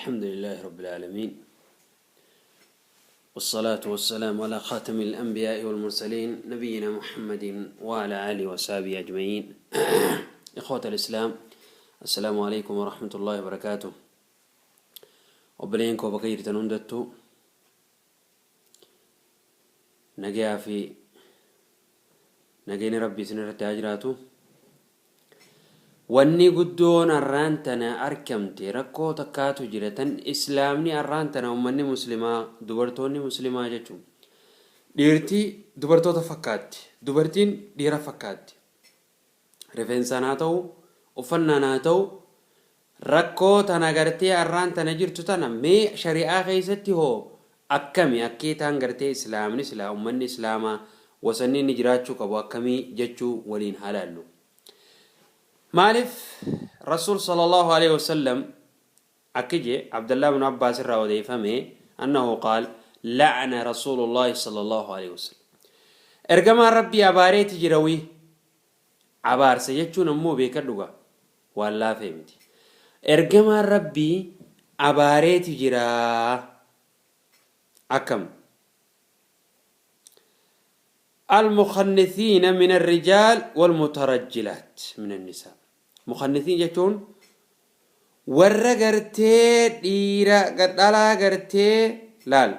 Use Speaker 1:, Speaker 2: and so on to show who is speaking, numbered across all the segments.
Speaker 1: الحمد لله رب العالمين، والصلاة والسلام على خاتم الأنبياء والمرسلين، نبينا محمد وعلى آله وصحبه أجمعين. إخوة الإسلام، السلام عليكم ورحمة الله وبركاته. Obboleen koo bakka jirtan hundattuu nagayaa fi nageenya Rabbii isin irratti haa jiraatu. Wanni guddoon arraan tana argamte, rakkoo takkaatu jira tan islaamni arraan tana ummanni muslimaa, dubartoonni muslimaa jechuun, dhiirti dubartoota fakkaatti, dubartiin dhiira fakkaatti, rifeensaan haa ta'u, uffannaan haa ta'u. Rakkoo tana gartee arraan tana jirtu tana mee shari'aa keessatti hoo akkami, akkeetaan gartee islaamni silaa ummanni islaamaa wasanni inni jiraachuu qabu akkamii jechuu waliin haa laallu. Maaliif Rasuul sallallahu alaihi wasallam akki jee? Abdallah ibn Abbaas irraa odeeffame, annahu qaal la'ana Rasuulullaahi sallallahu alaihi wasallam, ergamaan Rabbii abaareeti jira. Wii, abaarsa jechuun ammoo beekadhu gaa, waan laafee miti. Ergamaan Rabbii abaareeti jira. Akkam? المخنثين من الرجال والمترجلات من النساء. مخنثين jechuun warra gartee dhiira dhalaa gartee laal,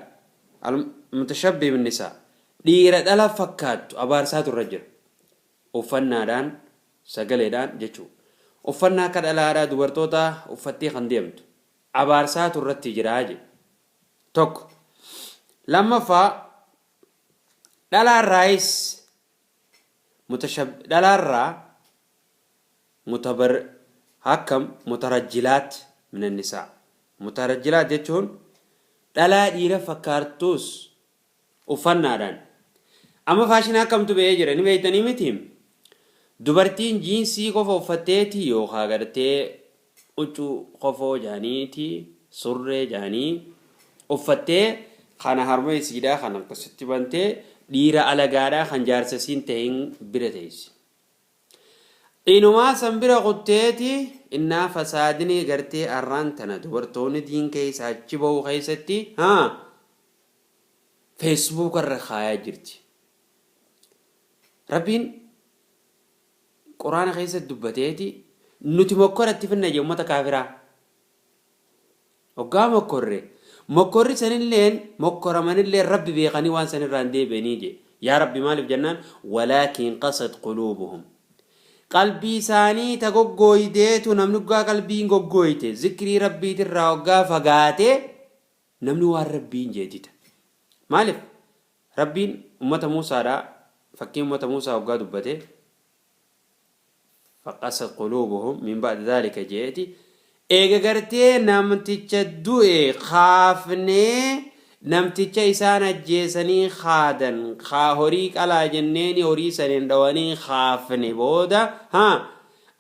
Speaker 1: المتشبه بالنساء, dhiira dhala fakkaattu abaarsaatu irra jira, uffannaadhaan, sagaleedhaan jechuu. Uffannaa akka dhalaadhaa dubartoota uffattee kan deemtu abaarsaatu irratti jiraa jedhe. Tokko. Lammaffaa, dhalaarraayis, dhalaarraa mutabar akkam, مترجلات من النساء. مترجلات jechuun dhalaa dhiira fakkaattus uffannaadhaan. Amma faashinaa akkamtu ba'ee jira ni beektanii miti? Dubartiin jiinsii qofa uffatteeti yookaan gartee huccuu kofoo jaaniiti, surree jaanii uffattee, kana harma isiidhaa kan akkasitti bantee dhiira alagaadhaa kan jaarsa siin ta'in bira teessi. Inumaa san bira kutteeti innaa fasaadni gartee arraan tana dubartoonni diin keessa achi bahu keessatti haa Facebook irra kaayaa jirti. Rabbiin Quraana keessatti dubbateeti, nuti mokkoratti finna jee uummata kaafiraa. Hoggaa mokkorre, mokkorri sanilleen mokkoramanilleen Rabbi beekanii waan sanirraa hin deebi'anii jee. Yaa Rabbi, maaliif jennaan, ولكن قست قلوبهم, qalbii isaanii ta goggooydeetu. Namni hoggaa qalbiin goggooyte, zikrii Rabbiitirraa hoggaa fagaate, namni waan Rabbiin jeetita. Maaliif Rabbiin ummata Muusaadhaa, fakkii ummata Muusaa hoggaa dubbate, فقست قلوبهم من بعد ذلك jeeti. Eega gartee namticha du'e kaafnee, namticha isaan ajjeesanii kaadan kaa horii qalaa jenneeni horii saniin dhawanii kaafne booda, haa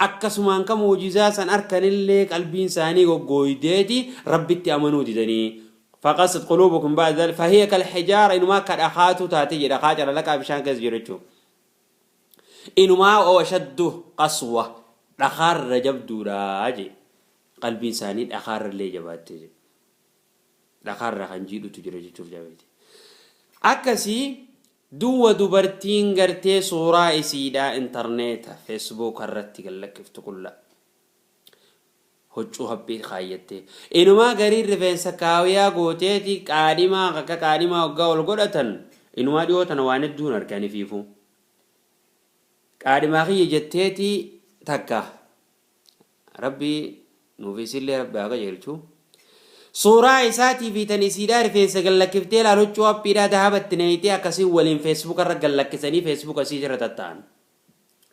Speaker 1: akkasumaan ka muujizaa san harkanillee qalbiin isaanii goggooydeeti Rabbitti amanuu didanii. فقست قلوبكم بعد ذلك فهي كالحجارة, inumaa ka dhakaatu taate jedha. Kaa calalaqaa bishaan keessa jiru jechuudha. Inumaa أو أشد قسوة, dhakaarra jabduudha je. Qalbiin isaanii dhakaarra illee jabaatte je. Dhakaarra kan jiidhutu jira jechuuf jabeeti. Akkasii duwwa dubartiin gartee suuraa isiidhaa intarneeta Facebook irratti gallakkiftu qulla. Huccuu haphii kaayyattee. Inumaa gariin rifeensa kaawiyaa gooteeti, qaadhimaa akka qaadhimaa hoggaa ol godhatan, inumaa dhiyoo tana waan hedduun arganii fiifu. Qaadhimaa kiyya jetteeti takka. Rabbii nuuf isillee Rabbi haa qajeelchu. Suuraa isaatii fi tan isiidhaa rifeensa gallakkiftee laal, huccuu haphiidhaa dahabatti neeyitee akkasiin waliin Facebook irra gallakkisanii Facebook asii irra tatta'an.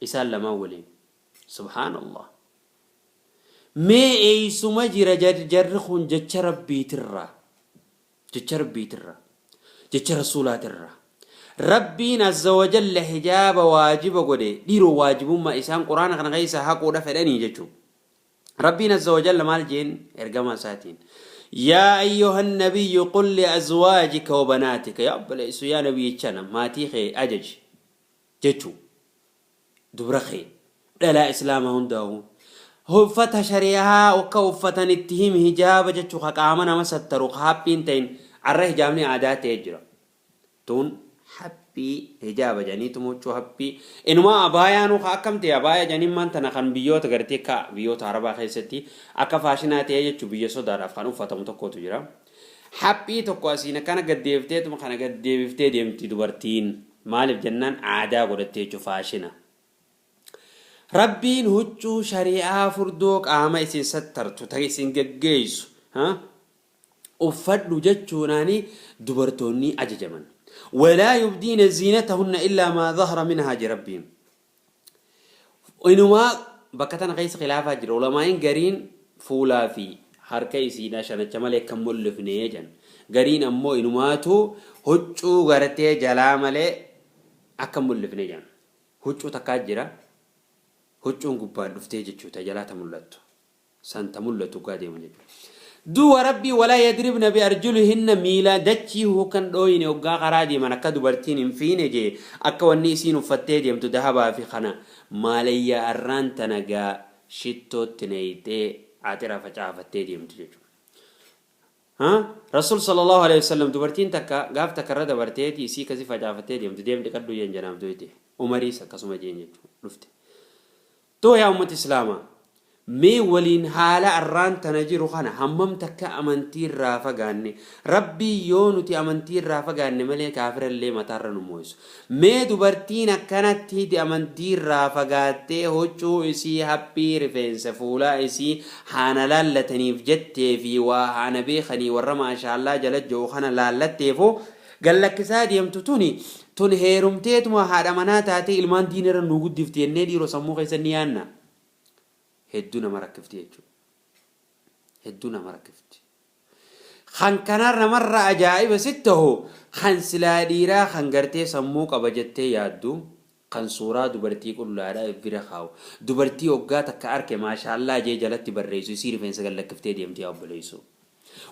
Speaker 1: Isaan lamaan waliin. Subhaanallah. Mee eeysuma jira jarri kun jecha Rabbiitirraa? Jecha Rabbiitirraa. Jecha Rasuulaatirraa. Rabbiin azza wajalla hijaaba waajiba godhe, dhiiroo waajibummaa isaan Quraana kana keessa haquudha fedhanii jechuudha. Rabbiin azza wajalla maal jeen ergamaa isaatiin? يا أيها النبي قل لأزواجك وبناتك, yaa obboleessu, yaa nabiyichana, maatii kee ajaj jechuu, dubra kee, dhalaa islaamaa hundaa'u. Uffata shari'aa akka uffatan itti himi. Hijaaba jechuu ka qaama nama sattaru, ka haphii hin ta'in. Arra hijaabni aadaa ta'ee jira. Tun haphii hijaaba jedhaniituma huccuu haphii. Inumaa abaayaanuu ka akkam ta'e abaayaa jedhanii maan tana kan biyyoota gartee ka biyyoota Arabaa keessatti akka faashinaa ta'ee jechuu biyya sodaadhaaf kan uffatamu tokkotu jira. Haphii tokko asiin akkana gad deebifteetuma kana gad deebiftee deemti dubartiin. Maaliif jennaan aadaa godhattee jechuu, faashina. Rabbiin huccuu shari'aa furdoo qaama isin sattartu, ta isin geggeessu uffadhu jechuunaani dubartoonni ajajaman. Walaa yubdiina ziinatahunna illaa maa zahara minhaa je Rabbiin. Inumaa bakka tana keessa khilaafaa jira. Ulamaa'iin gariin fuulaa fi harka isiidhaa shanacha malee akka hin mul'ifne jedhan. Gariin ammoo inumaatu huccuu gartee jalaa malee akka hin mul'ifne jedhan. Huccuu takkaa jira. Huccuun gubbaan dhuftee jechuu ta jalaa ta mul'attu. San ta mul'attu hoggaa deeman jechuudha. Duuba Rabbii walaa yadribna bi arjulihinna, miila dachii hukan dhooyine hoggaa karaa deeman, akka dubartiin hin fiine jee, akka wanni isiin uffattee deemtu dahabaa fi kana maalayyaa arraan tana gaa shittootti nayxee axira facaafattee deemtu jechuudha. Rasuul sallallahu alaihi wasallam dubartiin takka gaaf takka irra dabarteeti isii kasi facaafattee deemtu, deem dhiqadhu jeen janaaf du'ite. Umariis akkasuma jeen jechuudha dhufte. Too yaa ummata Islaamaa, mee waliin haala arraan tana jiru kana hammam takka amantii irraa fagaanne? Rabbiin yoo nuti amantii irraa fagaanne malee kaafira illee mataarra nu moo'isu. Mee dubartiin akkanatti amantii irraa fagaattee huccuu isii haphii, rifeensa fuulaa isii haana laallataniif jettee fi waa haana beekanii warra maashaallaa jala jiru kana laallatteefuu gallakkisaa deemtu tuni, tun heerumteetuma haadha manaa taatee ilmaan diinarra nuu guddifti jennee dhiiroo sammuu keessa ni yaanna? Hedduu nama rakkifti jechuudha. Hedduu nama rakkifti. Kan kana namarra ajaa'iba sitti tahu, kan silaa dhiiraa kan gartee sammuu qaba jettee yaaddu, kan suuraa dubartii qullaadhaa if bira kaa'u, dubartii hoggaa takka arke maashaallaa jee jalatti barreessu, isii rifeensa gad lakkiftee deemti yaa obboleessoo.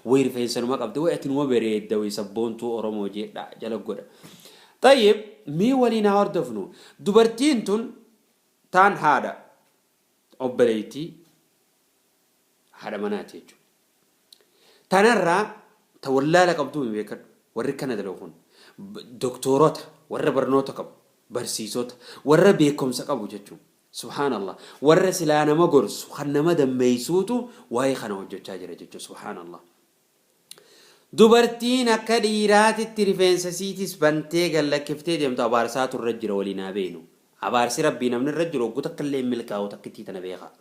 Speaker 1: Way rifeensa numa qabdi, way ati numa bareedda, way sabboontuu Oromoo jee dha jala godha. Tayyib, mee waliin haa hordofnu. Dubartiin tun taan haadha obboleettii haadha manaati jechuudha. Tanarraa ta wallaala qabduu mi beekadhu. Warri akkana dalagu kun doktoorota, warra barnoota qabu, barsiisota, warra beekumsa qabu jechuudha. Subhaanallah. Warra silaa nama gorsu, kan nama dammeessuutu waa'ee kana hojjechaa jira jechuudha. Subhaanallah. Dubartiin akka dhiiraatitti rifeensa isiitis bantee gad lakkiftee deemtu abaarsaatu irra jira, waliin haa beeknu. Abaarsi Rabbii namni irra jiru hogguu takka illee hin milkaa'u, takkittii tana beekaa.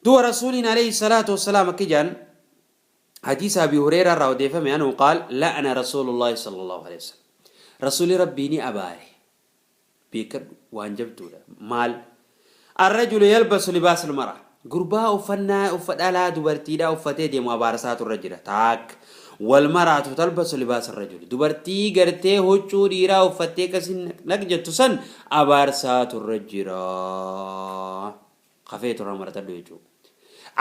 Speaker 1: Du'a Rasuuliin alayhi salaatu wassalaam akki jedhan, hadiisa Abi Hureeraa irraa odeeffame, anhu qaal la'ana Rasuulullaahi sallallahu alayhi wasallam. Rasuuli Rabbii ni abaare. Beekadhu, waan jabduudha. Maal? Arrajulu yalbasu libaas almar'a. Gurbaa uffannaa uffa dhalaa dubartiidhaa uffatee deemu abaarsaatu irra jira. Taak. Wal mar'atu talbasu libaas arrajuli. Dubartii gartee huccuu dhiiraa uffattee akkasiin naq jettu san abaarsaatu irra jira. Ka feetu irraa maratadhu jechuudha.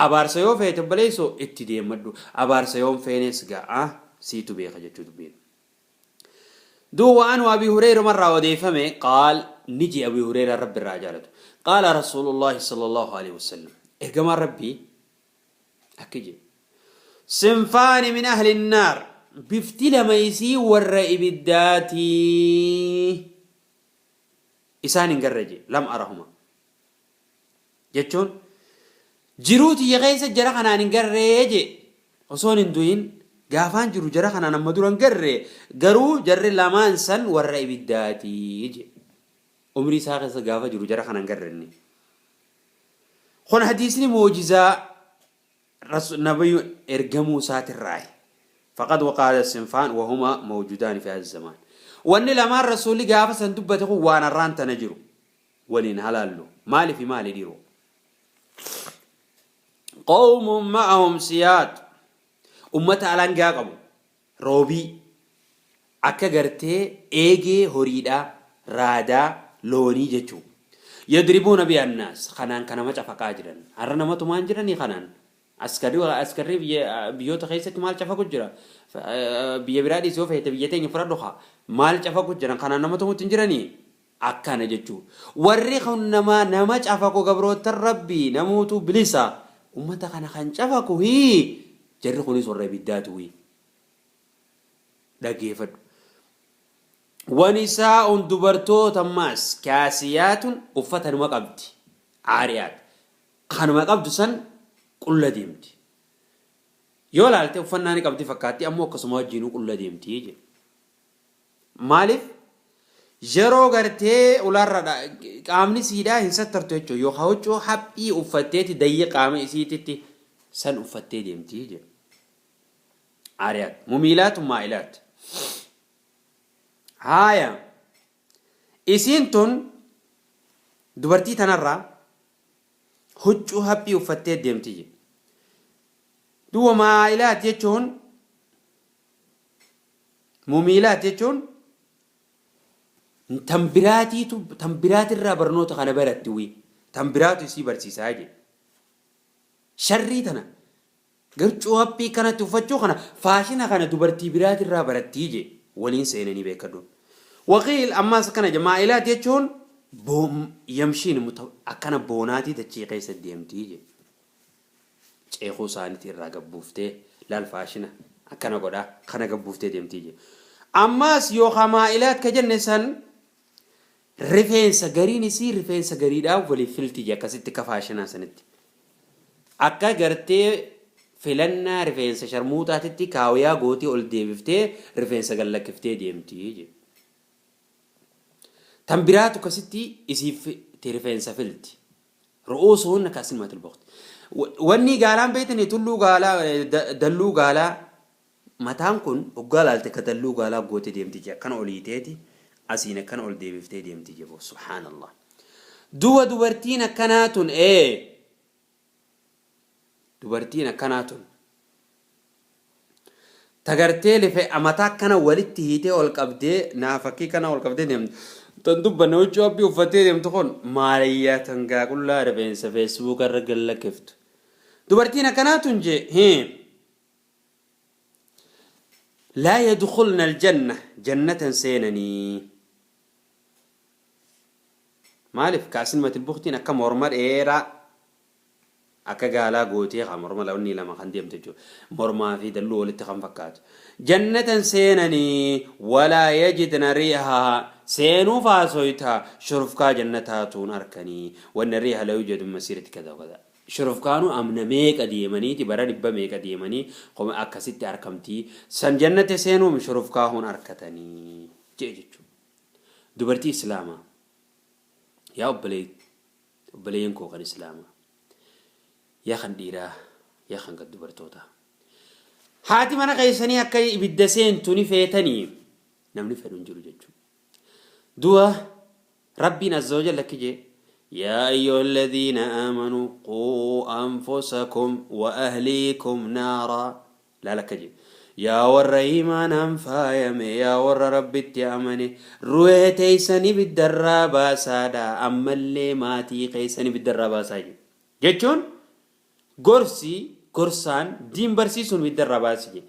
Speaker 1: Abaarsa yoo feete obboleessoo itti deemadhu. Abaarsa yoo hin feenes ga'a siitu beeka jechuu dubbiin. Duuba anu Abi Hureyruma irraa odeeffame, qaal ni jee Abi Hureyraan Rabbi irraa jaalatu. Qaala Rasuulullaahi sallallahu alaihi wasallam. Ergamaan Rabbii akki jee. Sinfaani min ahli naar. Bifti lama isii warra ibiddaatii. Isaan hin garre jee. Lam arahuma. Jechuun jiruu tiyya keessa jara kanaan hin garree jee. Osoon hin du'in gaafaan jiru jara kanaan amma dura hin garre, garuu jarri lamaan san warra ibiddaati jee. Umrii isaa keessa gaafa jiru jara kana hin garre inni. Kun hadiisni mu'jizaa nabiyu ergamuu isaatirraayi. Faqad waqa'a sinfaan wahuma mawjudaani fi haadha zamaan. Wanni lamaan Rasuulli gaafa san dubbate kun waan arraan tana jiru. Waliin halaallu. Maali fi maali dhiiroo? Qawmun ma'ahum siyaad. Ummata alangaa qabu. Roobii. Akka gartee eegee horiidhaa, raadaa, loonii jechuu. Yadribuuna biha annaas. Kanaan ka nama cafaqaa jiran. Har'a nama tumaan jiranii kanaan. Askarri askarri biyya biyyoota keessatti maal cafaqu jira? Biyya biraa dhiisi, yoo feete biyya teenya fudhadhu kaa. Maal cafaqu jiran? Kanaan nama tumutti hin jiranii? Akkana jechuu. Warri kun nama nama cafaqu gabroottan Rabbii namuutu bilisa. Ummata kana kan cafaqu hii jarri kunis warra ibiddaati wii. Dhageeffadhu. Wanisaa'un dubartoota ammaas kaasiyaatun uffata numa qabdi. Aariyaat. Kanuma qabdu san qulla deemti. Yoo laalte uffannaa ni qabdi fakkaatti ammoo akkasuma wajjiinuu qulla deemti jedhe. Maaliif? Yeroo gartee ulaarra qaamni siidhaa hin sattartu jechuudha. Yookaan huccuu haphii uffatteeti dayyi qaama isiititti san uffattee deemti jedhe. Aariyaat. Mumiilaatu maa'ilaat. Haaya. Isiin tun dubartii tanarraa huccuu haphii uffattee deemti jedhe. Duuba maa'ilaat jechuun Mumiilaat jechuun tan biraatiitu tan biraatirraa barnoota kana baratti wii tan biraatu isii barsiisaa jedhe. Sharrii tana garcuu haphii kanatti uffachuu kana faashina kana dubartii biraatirraa barattii je waliin seenanii beekadhu. Waqiil ammaas akkana je maa'ilaat jechuun yamshiin akkana boonaatii dachii keessa deemtii je. Ceekuu isaaniiti irraa gad buuftee laal faashina akkana godhaa kana gad buuftee deemtii je. Ammaas yookaa maa'ilaat ka jenne san rifeensa gariin isii rifeensa gariidhaa waliif filti je akkasitti akka faashinaa sanitti. Akka gartee filannaa rifeensa sharmuuxaatitti kaawiyaa gootii ol deebiftee rifeensa gad lakkiftee deemtii je. Tan biraatu akkasitti isiif rifeensa filti. Ru'uusuhunna ka'asnimatil bukhti. Wanni gaalaan beektanii tulluu gaalaa dalluu gaalaa mataan kun hoggaa laalte ka dalluu gaalaa goote deemti jee akkana ol hiiteeti asiin akkana ol deebiftee deemti jee boo subhaanallah. Duba dubartiin akkanaa tun ee dubartiin akkanaa tun tagartee life mataa akkana walitti hiitee ol qabdee naa fakkii kana ol qabdee deemtu tan dubbanne huccuu abbii uffattee deemtu kun maaliyyaa tan gaaqullaa rifeensa feesbuuka irra gallakkiftu dubartiin akkanaa tun jee hii laa yadkhulna aljanna jannatan seenanii maaliif kaasinmatil buktiin akka morma dheeraa Akka gaalaa gootee kaa morma lawnii lama kan deemtu jechuudha. Mormaa fi dalluu walitti kan fakkaatu. Jannatan seenanii walaa yajidna riihahaa seenuuf haasoyta shurufkaa jannataatuun arkanii wanna riiha la yujadu min masiirati kaza wa kaza. Shurufkaanuu amna meeqa deemaniiti bara dhibba meeqa deemanii koma akkasitti arkamtii san jannata seenuum shurufkaahuun arkatanii je'e jechuudha. Dubartii Islaamaa yaa obboleetti Obboleeyyan koo kan Islaamaa. Yaa kan dhiiraa, yaa kan gad dubartootaa. Haati mana keessanii akka ibidda seentu ni feetanii? Namni fedhu hin jiru jechuudha. Du'a Rabbiin azza wa jalla akki jee yaa ayyuha alladhiina aamanuu quu anfusakum wa ahliikum naaraa Laal akka jedhe. Yaa warra iimaanaan faayame, yaa warra Rabbitti amane, ruhee teeysan ibiddarraa baasaadha, ammallee maatii keeysan ibiddarraa baasaa jedhe. Jechuun gorsi, gorsaan, diin barsiisuun ibiddarraa baasi jedhe.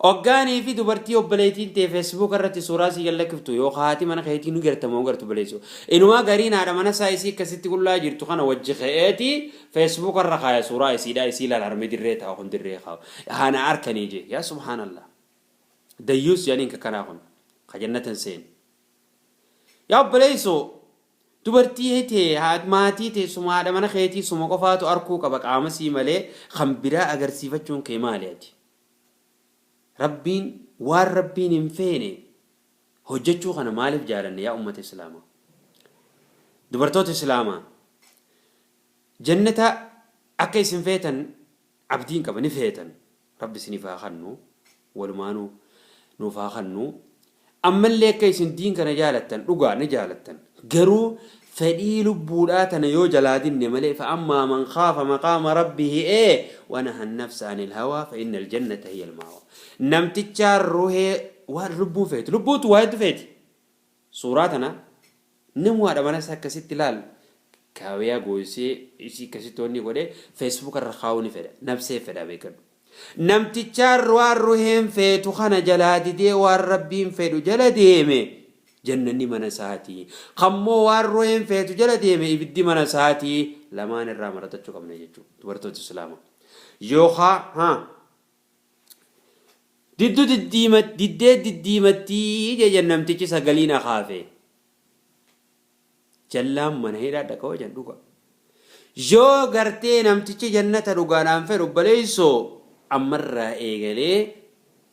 Speaker 1: Hoggaanii fi dubartii obboleettiin tee Facebook irratti suuraa sii gad lakkiftu yookaan haati mana keetii ni garta moo gartu baleessu. Inumaa gariin haadha mana isaa isii akkasitti qullaa jirtu kana wajji ka'eeti Facebook irra kaaya suuraa isiidha isii laal harmee dirree taa'u kun dirree kaa'u haa na arkanii jee yaa subhaanallah dayyuus jedhaniin ka kanaa kun ka jannata hin seene yaa obboleessoo dubartii tee maatii tee suma haadha mana keetii suma qofaatu arkuu qaba qaama sii malee kan biraa agarsiifachuun kee maali ati rabbiin waan rabbiin hin feene hojjechuu kana maaliif jaalanne yaa ummata islaamaa dubartoota islaamaa Jannata akka isin feetan abdiin qaba ni feetan rabbi isiniif haa kannu walumaanuu nuuf haa kannu ammallee akka isin diin kana jaalattan dhugaa ni jaalattan garuu fedhii lubbuudhaa tana yoo jalaa dinne malee fa ammaa man khaafa maqaama rabbihi ee wanaha nafsa anil hawaa fa innal jannata hiya almaawa namtichaa ruhee waan lubbuun feetu lubbuutu waa hedduu feeti Suuraa tana namu haadha mana isaa akkasitti laal kaawiyaa gooysee isii akkasitti wanni godhee Facebook irra kaa'uu ni fedha nabsee fedha beekadhu. Namtichaan waan ruheen feetu kana jalaa didee waan rabbiin fedhu jala deeme Jannanni mana isaatii. Kammoo waan ruheen feetu jala deeme ibiddi mana isaatii. Lamaan irraa maratachuu qabna jechuudha dubartoota Islaamaa. Yookaa haa diddu diddiima diddee diddiimattii jejan namtichi sagaliin akaafe. Jallaan mana hidhaa dhaqa wajan dhuga. Yoo gartee namtichi jannata dhugaadhaan fedhu, obboleessoo, ammarraa eegalee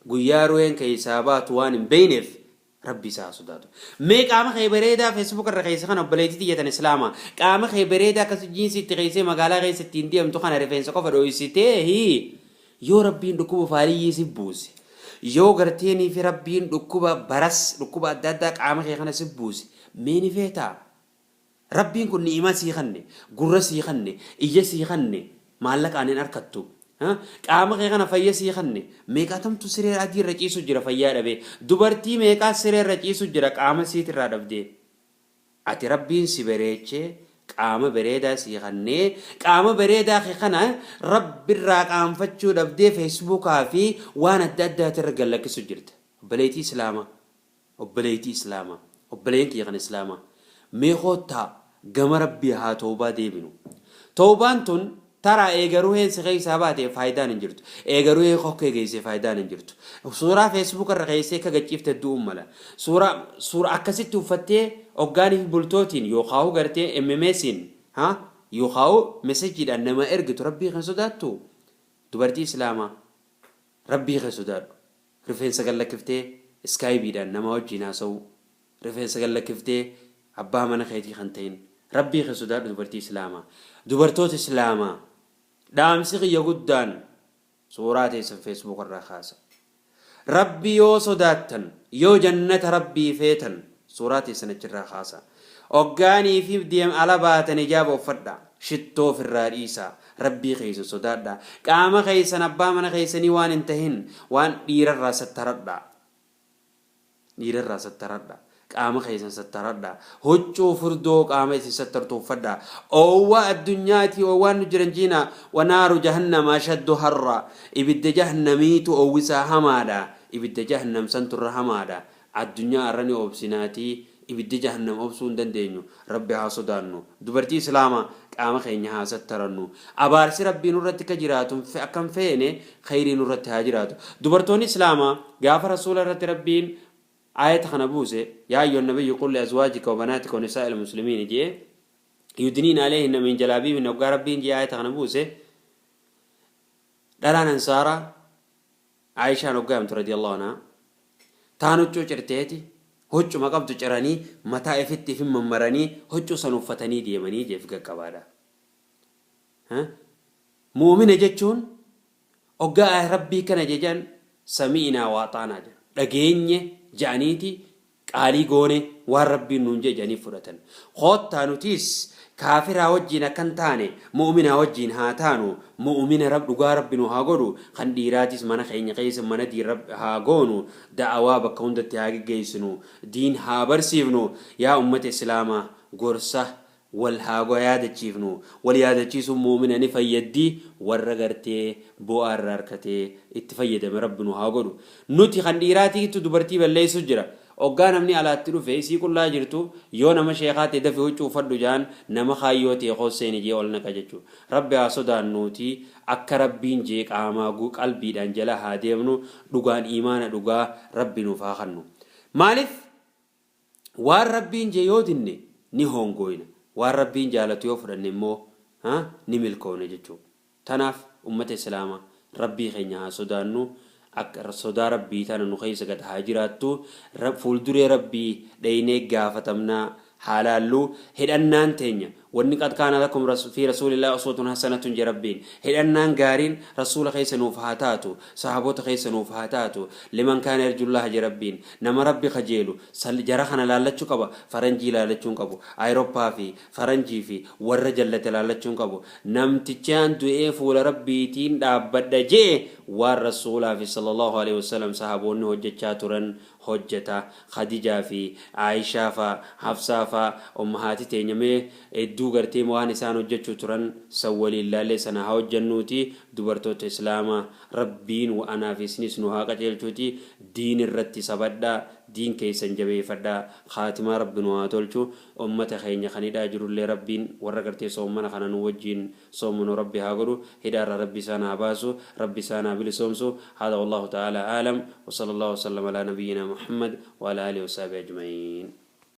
Speaker 1: guyyaa ruheen keessaa baatu waan hin beekneef Rabbi isaa sodaatu. Mee qaama kee bareedaa Facebook irra keessa kana, obboleettii tiyyatan Islaamaa, qaama kee bareedaa akkas jiinsii itti keessee magaalaa keessa ittiin deemtu kana rifeensa qofa dho'isitee yoo Rabbiin dhukkuba faaliyyii si buuse, yoo garteenii fi Rabbiin dhukkuba baras, dhukkuba adda addaa qaama kee kana si buuse, mee ni feetaa? Rabbiin kun ni'imaa sii kanne, gurra sii kanne, ija sii kanne, maallaqaan hin arkattu. Qaama kee kana fayya sii kanne, meeqaatamtu siree adii irra ciisu jira fayyaa dhabee? Dubartii meeqaa siree irra ciisu jira qaama siitirraa dhabdee? Ati Rabbiin si bareechee qaama bareedaa sii kannee, qaama bareedaa kee kana Rabbirraa qaanfachuu dhabdee Feesbuukaa fi waan adda addaatirra gad lakkisu jirta. Obboleettii Islaamaa, obboleettii Islaamaa, obboleen kiyya kan Islaamaa, mee koottaa gama Rabbii haa tawbaa deebinu. Tawbaan tun taraa eega ruheen si keessaa baate faayidaan hin jirtu. Eega ruhee kokkee geesse faayidaan hin jirtu. Suuraa Facebook irra keessee akka gachiifte du'uun mala. Suuraa akkasitti uffattee hoggaanii fi bultootiin yookaan gartee MMS'n ha yookaan mesejiidhaan nama ergitu, Rabbii kan sodaattu? Dubartii Islaamaa, Rabbii kan sodaadhu. Rifeensa gad lakkiftee Skype'dhaan nama wajjiin haasa'uu, rifeensa gad lakkiftee abbaa mana keetii kan ta'in, Rabbii kee sodaadhu, dubartii Islaamaa. Dubartoota Islaamaa, dhaamsi kiyya guddaan suuraa teessan Facebook irraa kaasa. Rabbi yoo sodaattan, yoo jannata Rabbii feetan, suuraa teessan achirraa kaasa. Hoggaanii fi deem ala baatan hijaaba uffadha. Shittoo ofirraa dhiisaa. Rabbii keessan sodaadha. Qaama keessan abbaa mana keessanii waan hin tahin waan dhiirarraa sattaradha. Dhiirarraa sattaradha. Qaama keessan sattaradha. Huccuu furdoo qaama isin sattartu uffadha. Oowwa addunyaatii oowwaan nu jiran jiina ونار جهنم أشد حرا. Ibidda jahannamiitu oowwisaa hamaadha. Ibidda jahannam santurra hamaadha. Addunyaa irra ni obsinaatii ibidda jahannam obsuu hin dandeenyu. Rabbi haa sodaannu. Dubartii Islaamaa, qaama keenya haa sattarannu. Abaarsi Rabbii nurratti akka jiraatu akka hin feene khayrii nurratti haa jiraatu. Dubartoonni Islaamaa gaafa Rasuula irratti Rabbiin ayata kana buuse, "يا أيها النبي قل لأزواجك وبناتك ونساء المسلمين" jee, "يدنين عليهن من جلابيبهن" hoggaa Rabbiin jee ayata kana buuse, dhalaan Ansaaraa Aayishaan hoggaa himtu رضي الله عنها, taan huccuu cirteeti huccuma qabdu ciranii mataa ifitti ifin mammaranii huccuu san uffatanii deemanii jeef qaqqabaadha. Mu'mina jechuun hoggaa Rabbii kana jejan "سمعنا وأطعنا" jedha. Dhageenye ja'aniiti qaalii goone waan Rabbiin nuun jee jedhanii fudhatan. Koottaa nutiis kaafiraa wajjiin akkan taane mu'minaa wajjiin haa taanu. Mu'mina rab dhugaa Rabbi nu haa godhu. Kan dhiiraatis mana keenya keessa mana diin Rabbi haa goonu. Da'awaa bakka hundatti haa geggeessinu. Diin haa barsiifnu. Yaa ummata Islaamaa, gorsa wal haa yaadachiifnu. Wal yaadachiisuun mu'mina ni fayyaddi. Warra gartee bu'aa irraa harkatee itti fayyadame Rabbi nu haa godhu. Nuti kan dhiiraatiitu dubartii balleessu jira. Oggaa namni alaatti dhufe isii qullaa jirtu, yoo nama sheekaa ta'e dafi huccuu uffadhu jaan, nama kaayyoo ta'e koosseeni jee ol naqa jechuudha. Rabbi haa sodaannuuti akka Rabbiin jee qaamaa qalbiidhaan jala haa deemnu. Dhugaan iimaana dhugaa Rabbi nuuf haa kennu. Maaliif waan Rabbiin jee yoo dinne ni hongooyna, waan Rabbiin jaalatu yoo fudhanne immoo ni milkoofna jechuudha. Tanaaf ummata Islaamaa, Rabbii keenya haa sodaannu. Akka sodaa Rabbii tana nu keessa gad haa jiraattu. Fuulduree Rabbii dheeynee gaafatamnaa haa laallu. Hidhannaan teenya wanni "قد كان لكم في رسول الله أسوة حسنة" je Rabbiin. Hidhannaan gaariin Rasuula keessa nuuf haa taatu, sahaboota keessa nuuf haa taatu. "لمن كان يرجو الله" je Rabbiin. Nama Rabbi kajeelu jara kana laallachuu qaba. Faranjii laallachuu hin qabu. Ayirooppaa fi faranjii fi warra jallate laallachuu hin qabu. Namtichaan du'ee fuula Rabbiitiin dhaabbadha jee waan Rasuulaa fi صلى الله عليه وسلم sahaboonni hojjechaa turan hojjeta. Khadijaa fi Aayishaa fa, Hafsaa fa, ummahaati teenya mee hedduu gartee waan isaan hojjechuu turan san waliin laallee sana haa hojjennuuti. Dubartoota Islaamaa, Rabbiin anaa fi isinis nu haa qajeelchuuti. Diin irratti sabadhaa. Diin keessan jabeeffadhaa. Khaatimaa Rabbi nu haa tolchu. Ummata keenya kan hidhaa jirullee Rabbiin warra gartee soommana kana nu wajjiin soomanu Rabbi haa godhu. Hidhaarraa Rabbi isaan haa baasu. Rabbi isaan haa bilisoomsu. Haadha, wallahu ta'ala aalam, wa sallallahu wasallam ala nabiyyina Muhammad wa ala alihi wa sahbihi ajma'iin.